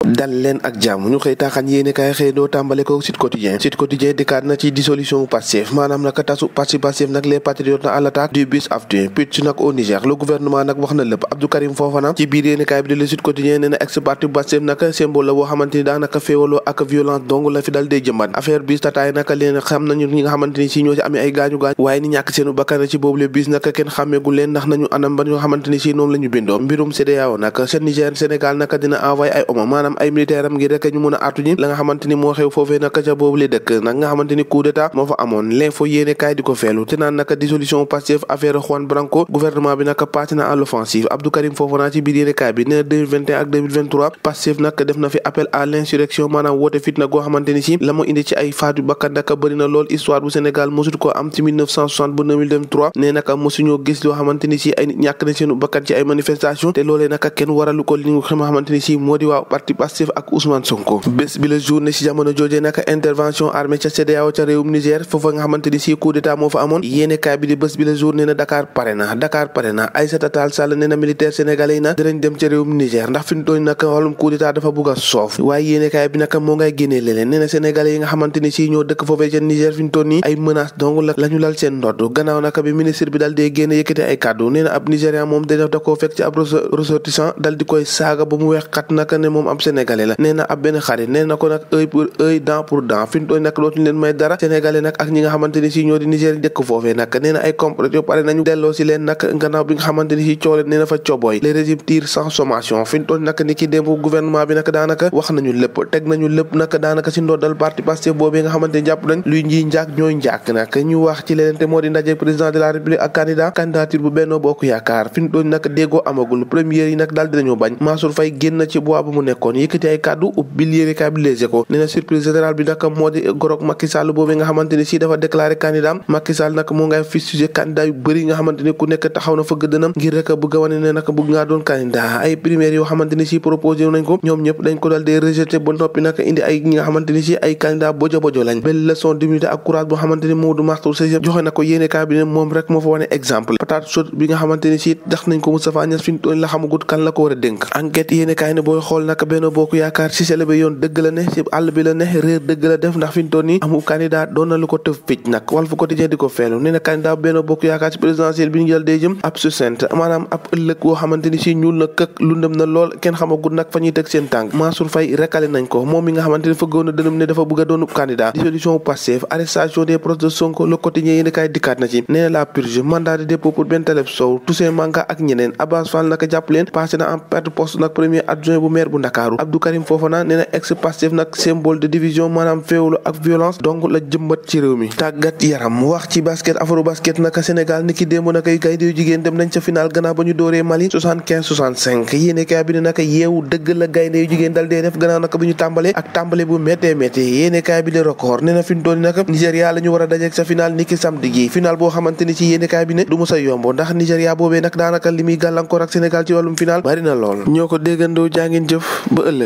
dal leen ak jàmm ñu xëy taaxaan yéene kaay xëy doo tàmbale ko Sud Quotidien dikkaat na ci dissolution Pastef maanaam nag tasu parti Pastef nag les patriotes na à l'attaque du bus aftu putsch nag au Niger le gouvernement nag wax na lépp Abdou Karim Fofana ci biir yéene kaay bi di le Sud Quotidien nee na ex parti Pastef nag symbole la boo xamante ni daanaka féewaloo ak violence dong la fi dal dee jëmbat affaire bis tataay nag leen xam nañu ñi nga xamante ni si ñoo ci amee ay gaañu-gaañ waaye ni ñàkk seenu bakkan ci boobu le bis nag kenn xàmmeegu leen ndax nañu anam ba ñoo xamante ni si noonu la ñu bindoo mbirum CEDEAO nag seen Niger Sénégal nag dina envoyé ay homme maanaam ay militaire am ngir rek ñu mën a artu ñi la nga xamante ni moo xew foofee nag ca boobu le dëkk nag nga xamante ni coup d'état moo fa amoon l'info yéene kaay di ko feelu te naan nag dissolution Pastef affaire Juan Branco gouvernement bi nag parti na à l'offensive Abdou Karim Fofana ci biir yéene kaay bi nee na 2021 ak 2023 Pastef nag def na fi appel à l'insurrection maanaam woote fit nag goo xamante ni si la mu indi ci ay faatu bakkan nag bëri na lool histoire bu Sénégal mosut ko am ci 1960 ba 2023 nee nag mosuñoo gis loo xamante ni si ay nit ñàkk na seenu bakkan ci ay manifestation te loolee nag kenn waralu ko li nga xamante ni si moo di waa parti Pastef ak Ousmane Sonko bés bi la journée si jamono jooje nag intervention armée ca CEDEAO ca réewum Niger foofa nga xamante ni si coup d'état moo fa amoon yéene kaay bi di bés bi la journée na Dakar pare na Aïssata Tall Sall nee na militaire sénégalais yi na dinañ dem ca réewum Niger ndax fi ñu tooñ nag wàllum coup d'état dafa bugg a soof waaye yéene kaay bi nag moo ngay génnee leneen nee na sénégalais yi nga xamante ni si ñoo dëkk foofee ca Niger fi ñu toon nii ay menaces donc la ñu lal seen ndodd gannaaw nag bi ministre bi dal dee génne yëkkate ay kàddu nee na ab nigérian moom da koo fekk ci ab ressortissant dal di koy saaga ba mu weex xat nag ne moom ab sénégalais la nee na ab benn xarit nee na ko nag œil pour œil dent pour dent fi ñu tooñ nag dootuñu leen may dara sénégalais nag ak ñi nga xamante ni si ñoo di Niger dëkk foofee nag nee na ay complot pare nañu delloo si leen nag gannaaw bi nga xamante ni si coole nee na fa cobooy les régimes tirent sans sommation fi ñu tooñ nag ni ki démb gouvernement bi nag daanaka wax nañu lépp teg nañu lépp nag daanaka si ndoddal parti Pastef boobee nga xamante ni jàpp nañ luy njiy njaak ñooy njaak nag ñu wax ci leneen te moo di ndaje président de la république ak candidature bu Benno Bokk Yaakaar fi ñu tooñ nag déggoo amagul première yi nag daal dinañu bañ Mansour Faye génn ci bois bu mu nekkoon yëkkati ay kàddu ubbil yéenekaay bi Les Échos nee na surprise générale bi nag moo di gorog Macky Sall boobee nga xamante ni si dafa déclaré candidat Macky Sall nag moo ngay fustigé candidat yu bëri nga xamante ni ku nekk taxaw na fëgg dënam ngir rek bëgg a wane ne nag bëgg ngaa doon candidat ay primaires yoo xamante ni si proposé nañ ko ñoom ñëpp dañ ko dal dee rejeté ba noppi nag indi ay ñi nga xamante ni si ay candidat bojo lañ belle leçon d'humilité ak courage boo xamante ni Mamadou Makhtar Cissé joxe na ko yéenekaay bi ne moom rek moo fa wane exemple patate chaude bi nga xamante ni si dax nañ ko Moustapha Niasse fi ñu tooñ la xamagut kan la ko war a dénk enquête yéenekaay ne booy xool nag Benno Bokk Yaakaar si sele ba yoon dëgg la ne si àll bi la ne réer dëgg la def ndax fi ñu toll nii amul candidat doon na lu ko tëf picc nag Walf Quotidien di ko feelu nee na candidat Benno Bokk Yaakaar si présidentielle bi ñu jël day jëm ab succinct maanaam ab ëllëg boo xamante ni si ñuul na këkk lundëm na lool kenn xamagut nag fa ñuy teg seen tànk Mansour Faye rekale nañ ko moom mi nga xamante ni fëggoon na dënam ne dafa bëgg a doonu candidat dissolution Pastef arrestation des proches de Sonko le quotidien yéen kaay dikkaat na ci nee na la purge mandat de dépôt pour Ben Taleb Sow Toussaint Manga ak ñeneen Abbas Fall naka jàpp leen passé na en perte poste nag premier adjoint bu maire bu Ndakaaru Abdou Karim Fofana nee na ex Pastef nag symbole de division maanaam féewlu ak violence donc la jëmbat ci réew mi tàggat yaram wax ci basket afro basket naka Sénégal niki démb naka gaynde yu jigéen dem nañ ca final gannaaw ba ñu dooree Mali 75-65 yéene kaay bi ne naka yeewu dëgg la gaynde yu jigéen dal dee def gannaaw naka bi ñu tàmbalee ak tàmbale bu méttee yéene kaay bi le record nee na fi ñu doon naka Nigéria la ñu war a dajeek sa final niki samedi gi final boo xamante ni ci yéene kaay bi ne du musa yomb ndax Nigéria boobee nag daanaka li muy gàllankoor ak Sénégal ci wàllum final bari na lool ñoo ko déggandoo jaa ngeen jëf ba ëllëg